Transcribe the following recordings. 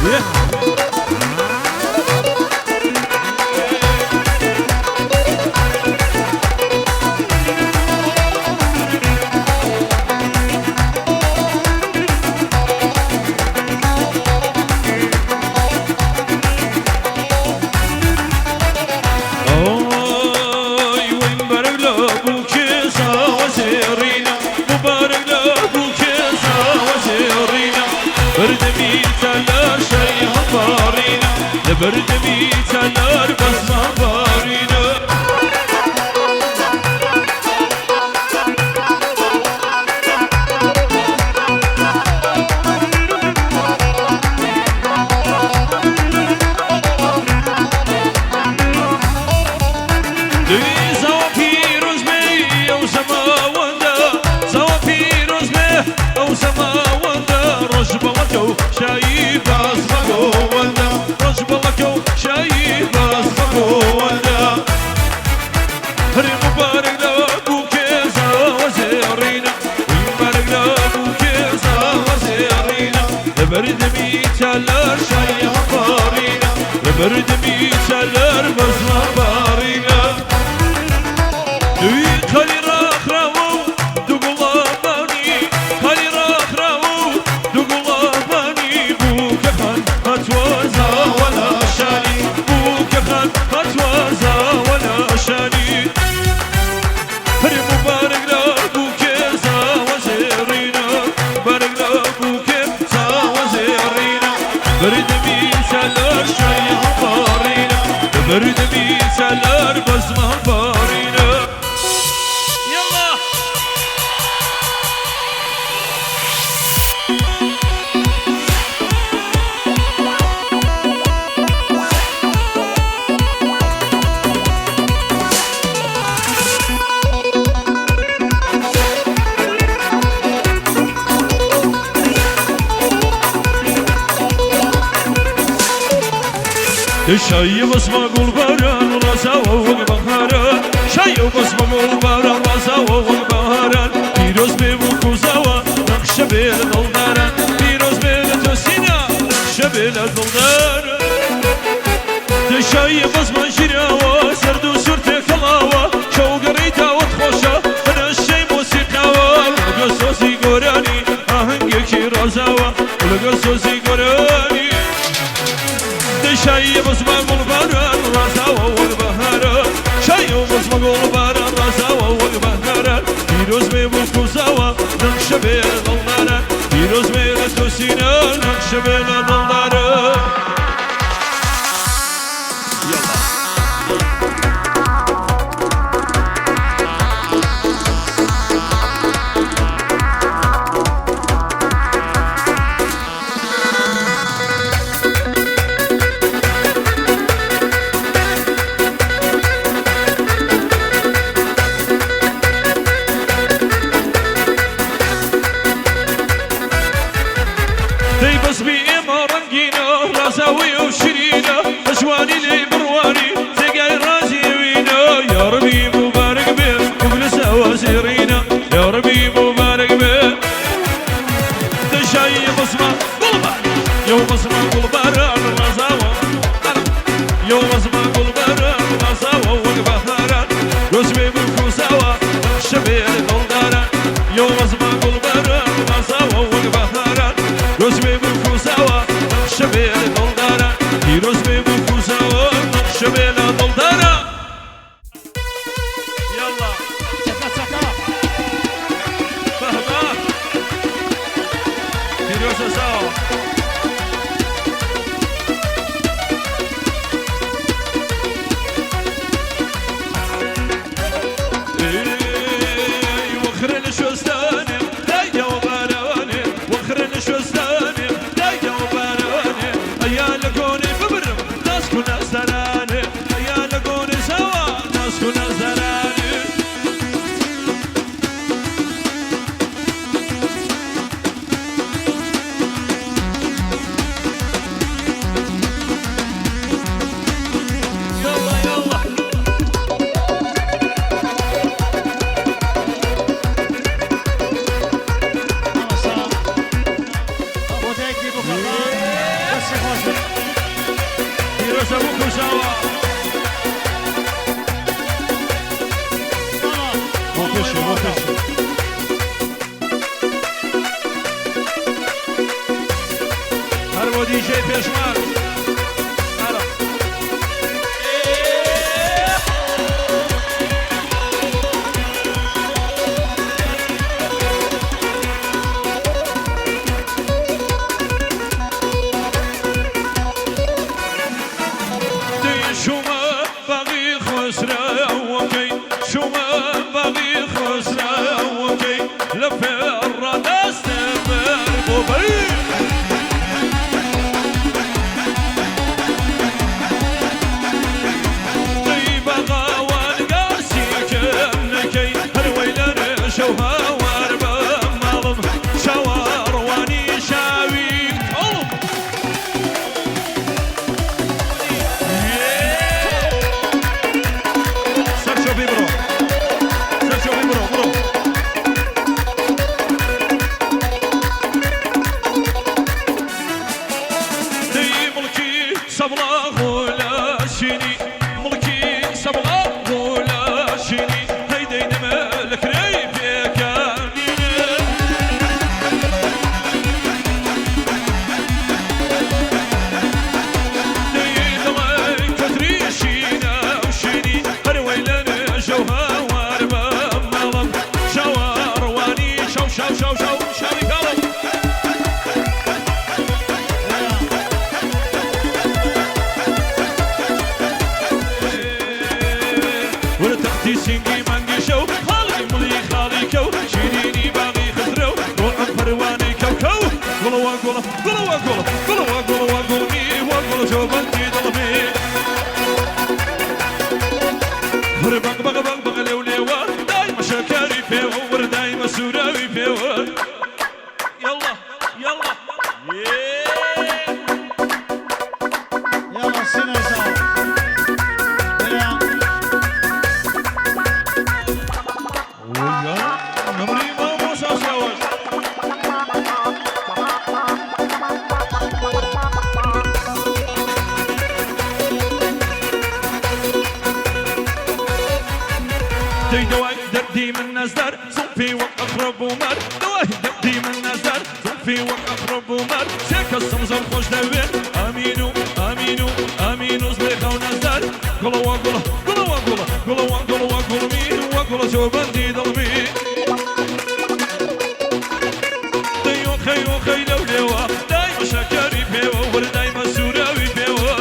ئای وەی مبارەک لە بووکێ زاوە زێڕینە، مبارەک لە بووکێ زاوە زێڕینە، بەردەمی تەلار شای هەڵپەڕینە، لە بەردەمی تەلار بەزمە بارینە. زاوا پیرۆز بێ ئەو زەماوەندە، زاوا پیرۆز بێ ئەو زەماوەندە، ڕۆژ بەڵەکە و شایی باز بەگۆوەندە، ڕۆژ بەڵەکە و شایی باز بەگۆوەندە. هەرێ مبارەک لە بووکێ زاوە زێڕینە، مبارەک لە بووکێ زاوە زێڕینە، لە بەردەمی تەلار شایی هەڵپەڕینە، لە بەردەمی تەلار بەزمە باڕینە. دوی خەلی ڕاخراوە و دوگوڵابانی، خەلی ڕاخراوە و دوگوڵابانی، بووکە خان هاتووە زاوە لاشانی، بووکە خان هاتووە زاوە لاشانی. هەرێ مبارەک لە بووکێ زاوە زێڕینە، مبارەک لە بووکێ زاوە زێڕینە، بەردەمی تەلار شای هەڵپەڕینە، لە بەردەمی تەلار بەزمە هەڵپەڕینە. یەڵا. شای بەزمە گوڵباران ڕازاوە وەک بەهاران، شای بەزمە گوڵباران ڕازاوە وەک بەهاران، پیرۆز بێ بووک و زاوە نەخشە بێ لە دڵداران، پیرۆز بێ لە تۆسینا نەخشە بێ لە دڵداران. شای بەزمە ژیراوە زەرد و سوور تێکەڵاوە، شەوگەڕی داوەت خۆشە بەنەشەی مۆسیقاوە، لەگەڵ سۆزی گۆرانی ئاهەنگێکی ڕازاوە، لەگەڵ سۆزی گۆرانی. شای بەزمە گوڵباران ڕازاوە وەک بەهاران، شای بەزمە گوڵباران ڕازاوە وەک بەهاران، پیرۆز بێ بووک و زاوە نەخشە بێ لە دڵداران، پیرۆز بێ لە تۆسینە نەخشە بێ لە دڵداران. یەڵا. دەی بەزمی ئێمە ڕەنگینە، ڕازاوی و شیرینە، بە جوانی لێی بڕوانی جێگای ڕازی وینە. یاڕەبی موبارەک بێ بووک لە زاوا زێڕینە، یاڕەبی موبارەک بێ. دەشایی بەزمە گوڵبار یو بەزمە گوڵباران ڕازاوە، یو بەزمە گوڵباران ڕازاوە وەک بەهاران، ڕۆژ بێ بووک و زاوا نەخشە بێ لە دڵداران، یو بەزمە گوڵباران ڕازاوە وەک بەهاران، ڕۆژ بێ بووک و زاوا نەخشە بێ لە دڵداران، پیرۆز بێ بووک و زاوا نەخشە بێ لە دڵداران. یەڵا. چەکە چەکە. بەهبە. پیرۆزە زاوا. ئەی پیرۆزە بوو کوژاوە. بۆ پێشێ بۆ پێشێ. هەر بۆ دیجەی پێشمار. ئارا. دەی چوومە باغی خەسرەوەکەی چوومە باغی خەسرەوەکەی لە فێڕا دەستێ بەر بۆ بەی. دەی باغاوان گاسیکم نەکەی هەر وەی لە رێژە و هاوار بە ماڵم چاوەڕوانی چاوی کەڵم. سەرچۆپی بڕۆ سەرچۆپی بڕۆ بڕۆ. دەی مڵکی سەبڵاغ و لاشینی مڵکی سەبڵاغ و لاشینی هەی دەینەمە لە کرێی پێکەنینێ. دەی دڵی کەتری شینە و شینی هەر وەی لە نێژە و هاوار بە ماڵم چاوەڕوانی شەو شەو شەو شەو شەوی کاڵم. وەرە تەختی سینگی مانگی شەو خاڵی مڵی خاڵی کەو شیرینی باغی خزرەو ڕۆحم پەروانەی کەو کەو گوڵەوە گوڵە گوڵەوە گوڵە گوڵەوە گوڵەوە گوڵمی وە گوڵە جۆبەندی دڵمی وەرە بەغ بەغ بەغ بەغ لێو لێوە دایمە شەکەری پێوە وەرە دایمە سووراوی پێوە یەڵا یەڵا يلا سينازا يلا. ويا نمري مامۆستا سیاوەش. دەی دەوای دەردی من نەزدار زوڵفی وەک ئەقرەب و مار دەوای دەردی من نەزدار زوڵفی وەک ئەقرەب و مار سێ کەسم زۆر خۆش دەوێت ئامین و ئامین و ئامین و زلێخا و نەزدار گوڵەوە گوڵە گوڵەوە گوڵە گوڵەوە گوڵەوە گوڵمی وە گوڵە جۆبەندی دڵمی دەی ئۆخەی ئۆخەی لەو لێوە دایمە شەکەری پێوە وەرە دایمە سووراوی پێوە.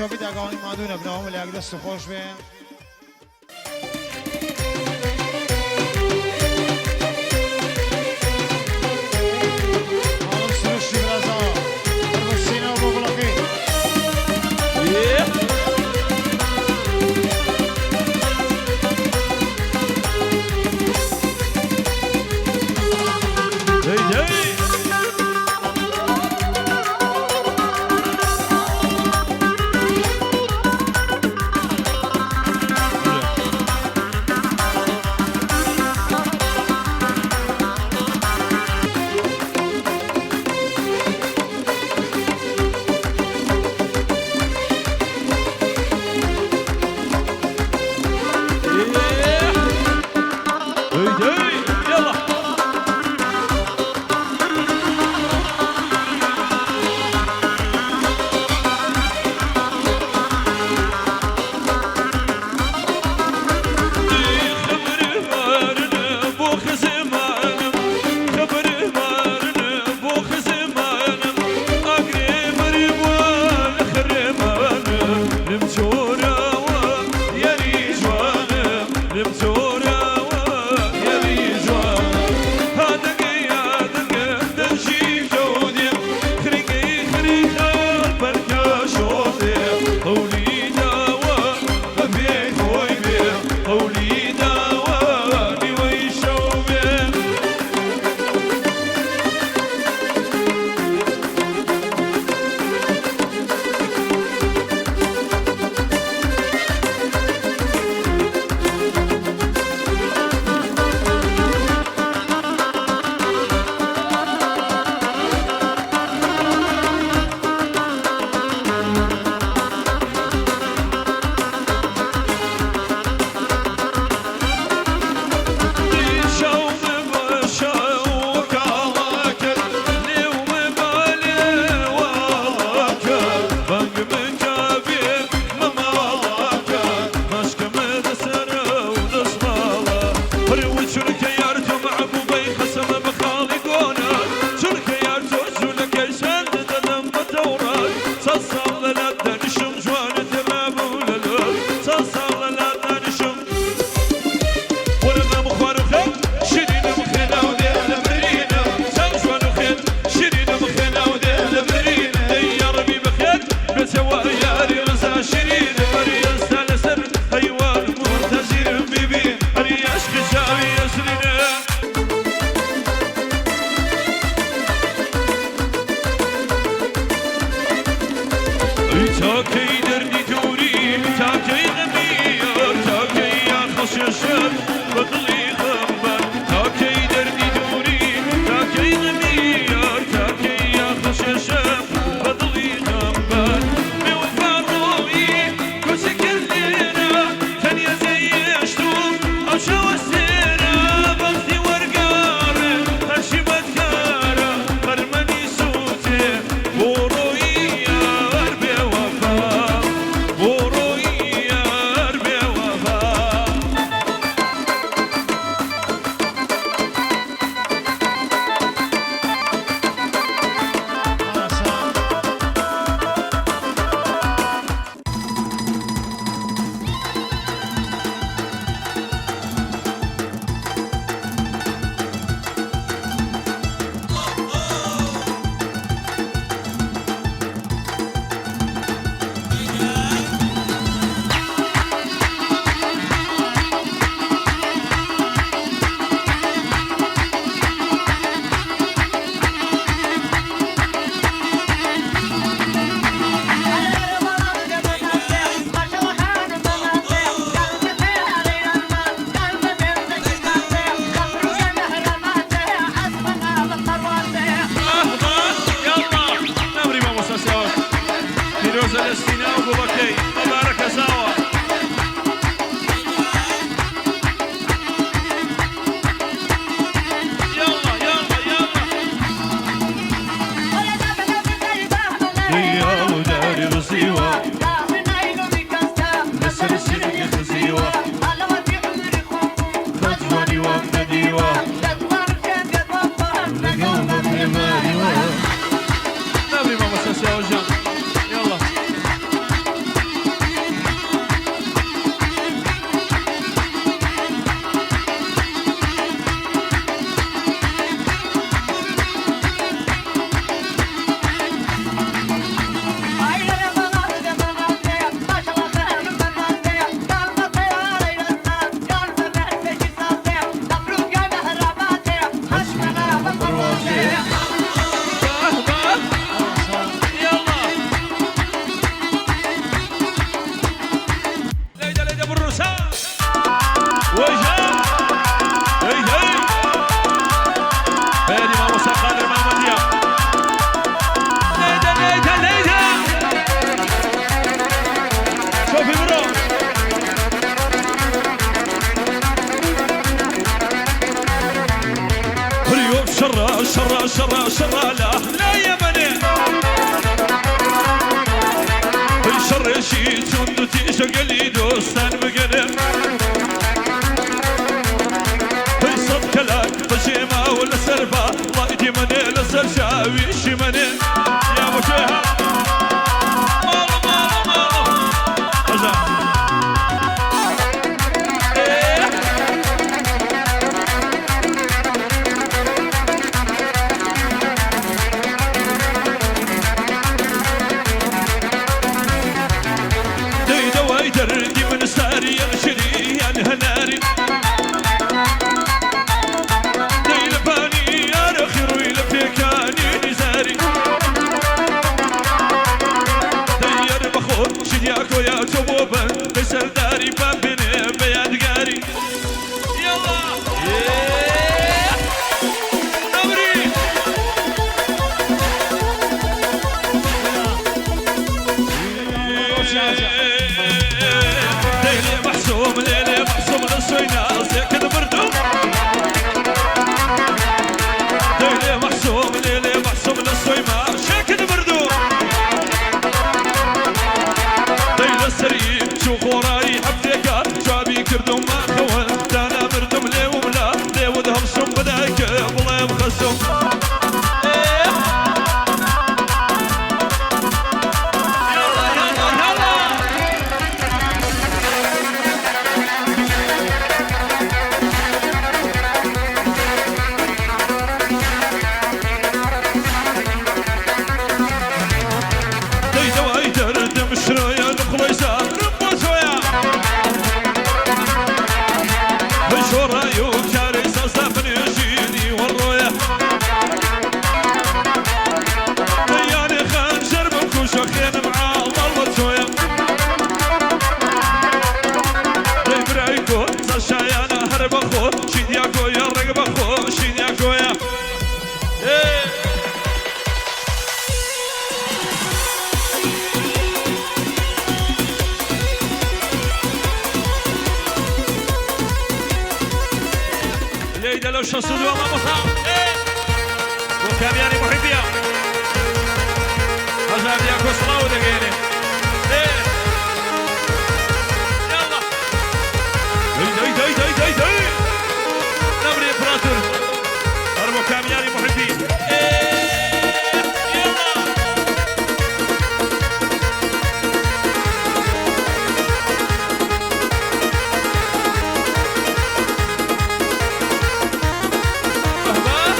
شۆفی داگاوانی ماندوو نەبنەوە ملیاک دەست خۆش بێ. ماڵم سروشتی برازا هەر بە سینەوە بۆ گوڵەکەی. دەی دەی. شەڕە شەڕە شەڕە لە لە یەمەنێ شەڕێکی توند و تیژە گەلی دۆستان بگەنێ هەی سەد کەلاک بەجێماوە لەسەر با ڵای دیمەنێ لەسەر چاویشی مەنێ یا بۆ ها ماڵە ماڵە ماڵە هەژار دەی دەوای دەردی من ساری یان شری یان هەناری دەی لە پانی یارەخی ڕووی لە پێکانی نزاری دەی یار بەخۆ شدیاکۆیا تۆ بۆ بن بە سەرداری با بێنێ بە یادگاری یاڵا نەمری ليلي محسوم ليلي محسوم للسوينا سكن بردو ليلي محسوم ليلي محسوم للسويما شكن بردو ليلى السري شو خوراي حبتك شابي كردم ما خون دانا بردم لي وملا لي وذهب سم بداك بلا مخسم إيه. يلا يلا يلا دي دواي دردم شرويا نخليسا ربوتويا بشورايو كاريسا سافن يجيني والرويا دياني خنجر بمكوشو خين مع الله دي برايكو زشايانا هربخو شيدياكو يا رقبخو شيدياكو يا إيه. ليلى لو شصد والله مصاب وكامياني محبيا هجاب يا كسراو دقيني يلا دي دي دي دي دي نمري امبراطور اربو كامياني محبي يلا فهمان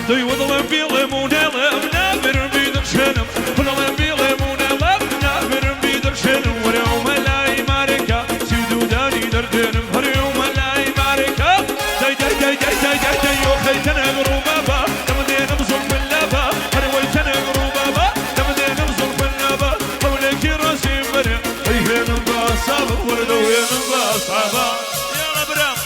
دي وظلم بيلم ونلم نابر بيدرشنم ظلم بيلم ونلم نابر بيدرشنم وريوم لاي ماركا سيدو داني دردنم هريوم لاي ماركا دي دي دي دي دي دي دي وخيتنا غروبابا تمدين بزرف اللابا هرويتنا غروبابا تمدين بزرف اللابا حولك راسي مريم ايهن باصابة وردوين باصابة يلا برام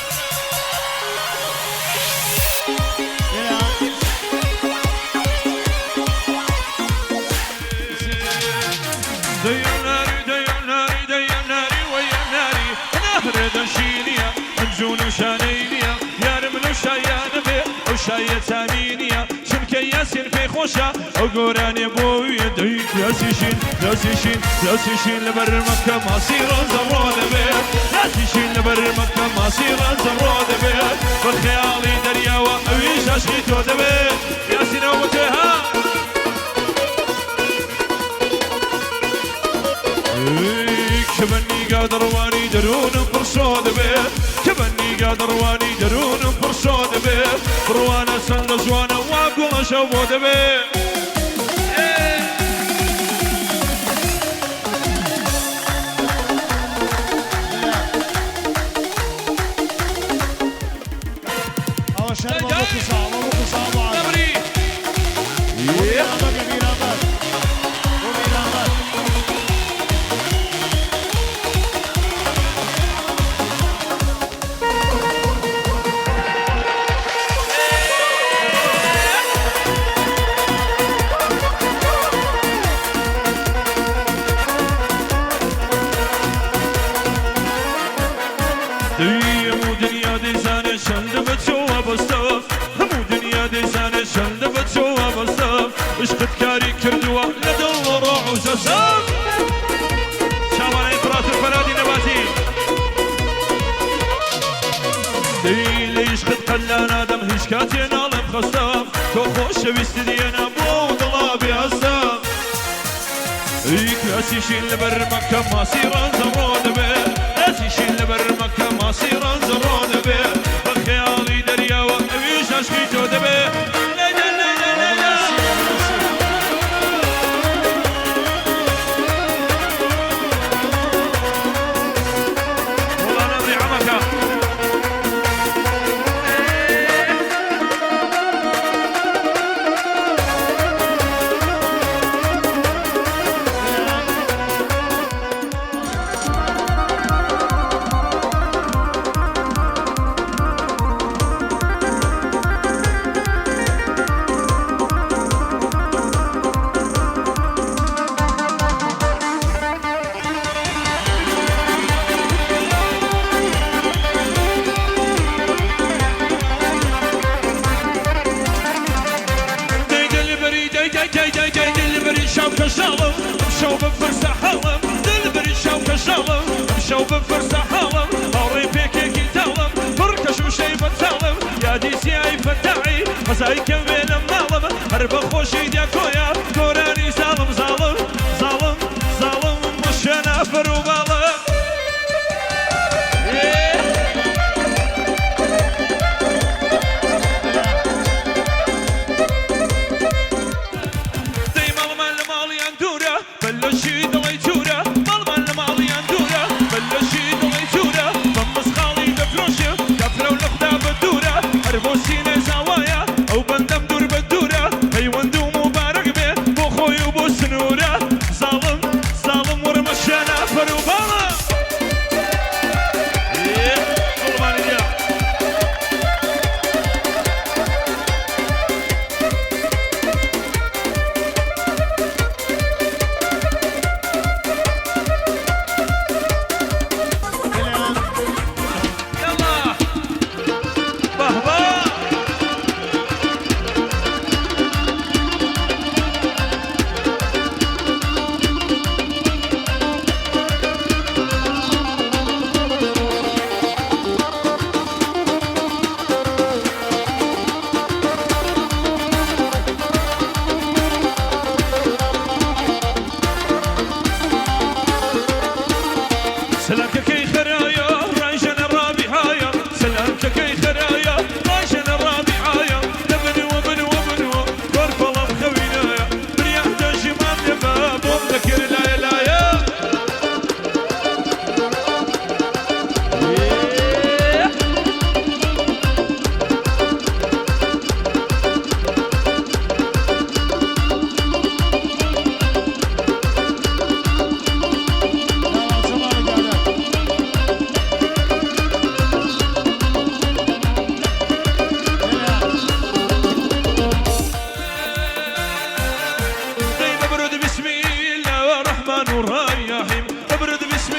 دي ناري دي ناري دي ناري ويا ناري نهر دشينيا نجون وشانينيا يا رمل وشايا نبي وشايا تامينيا شنك ياسين في خوشا وقراني بوي دي ياسيشين ياسيشين ياسيشين لبر مكة ما صير زرون بيت ياسيشين لبر مكة ما صير زرون بيت والخيالي دريا وأويش أشخيتو دبيت ياسين ومتها كمني نیگا دەڕوانی دەروونم پڕ شۆ دەبێ کە بە نیگا دەڕوانی دەروونم پڕ شۆ دەبێ بڕوانە چەندە جوانە وا گوڵە شەو بۆ دەبێ. ئەوە شەرمە بۆ کوسا ئەوە بۆ کوسا بۆ عادل. نەمری بۆ میران بەگە میران بەگ بۆ میران بەگ. دەی هەموو دنیا دەیزانێ چەندە بە تۆ وابەستەم هەموو دنیا دەیزانێ چەندە بە تۆ وابەستەم عشقت کاری کردووە لە دڵ و ڕۆح و جەستەم چاوانەی فڕات و فەرادی نەباتی دەی لە عشقت قەت لا نادەم هیچ کاتێ ناڵێم خەستەم تۆ خۆشەویستت یەنە بۆ دڵا بێ هەستەم ئی کاسیشین لەبەر مەکە ماسی ڕەنجەڕۆ دەبێ کاسیشین لەبەر مەکە ماسی ڕەنجەڕۆ دەبێ بە خەیاڵی دەریاوە ئەویش عەشقی تۆ دەبێ لەیلا لەیلا لەیلا. وەڵا نەمری عەمەکە. دەی دلبەری دەی دەی دەی دەی دەی دلبەری شەو کەژاڵم ئەمشەو بپرسە حاڵم دلبەری شەو کەژاڵم ئەمشەو بپرسە حاڵم هاوڕێی پێکێکی تاڵم پڕ کەش و شەی بەتاڵم یادی سیای فەتاعی فەزای کەم وێ لە ماڵم هەر بە خۆشی دەکۆیە گۆرانی زاڵم زاڵم زاڵم زاڵم مشەنە فەر و باڵم. دەی ماڵمان لە ماڵیان دوورە بەلەشی دڵی جوورە ماڵمان لە ماڵیان دوورە بەلەشی دڵی جوورە بە مسخاڵی دەفرۆشێ کافرە و لە خودا بە دوورە هەر بۆ سینەی زاوایە ئەو بەندەم دوور بە دوورە پەیوەند و موبارەک بێ بۆ خۆی و بۆ سنوورە زاڵم زاڵم وڕمەشێنە فەر و باڵە. گوڵمانی دیا. يلا بهبا. سلامکەکەی خەرایە ڕایژەنە ڕابیعایە سلامکەکەی خەرایە ڕایژەنە ڕابیعایە دەبنوە بنوە بنوە کۆرپەڵم خەوینایە بریا دەژیمان لێبە بۆم دەکرد لایە لایە. دايما ابرد بسم الله الرحمن الرحيم ابرد بسم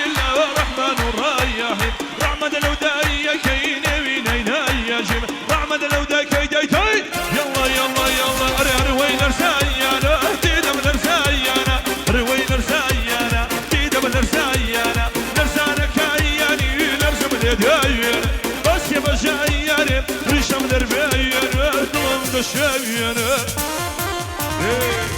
الله الرحمن الرحيم رحمة لو داي كي نبي ناي جيم رحمة لو داي كي داي داي يلا يلا يلا اري اري وين رسايانا تيدا من رسايانا اري وين رسايانا تيدا من رسايانا نرسانا كاياني نرسم اليدين بس يا بجاياني ريشم دربيان ظلم دشيان. Hey.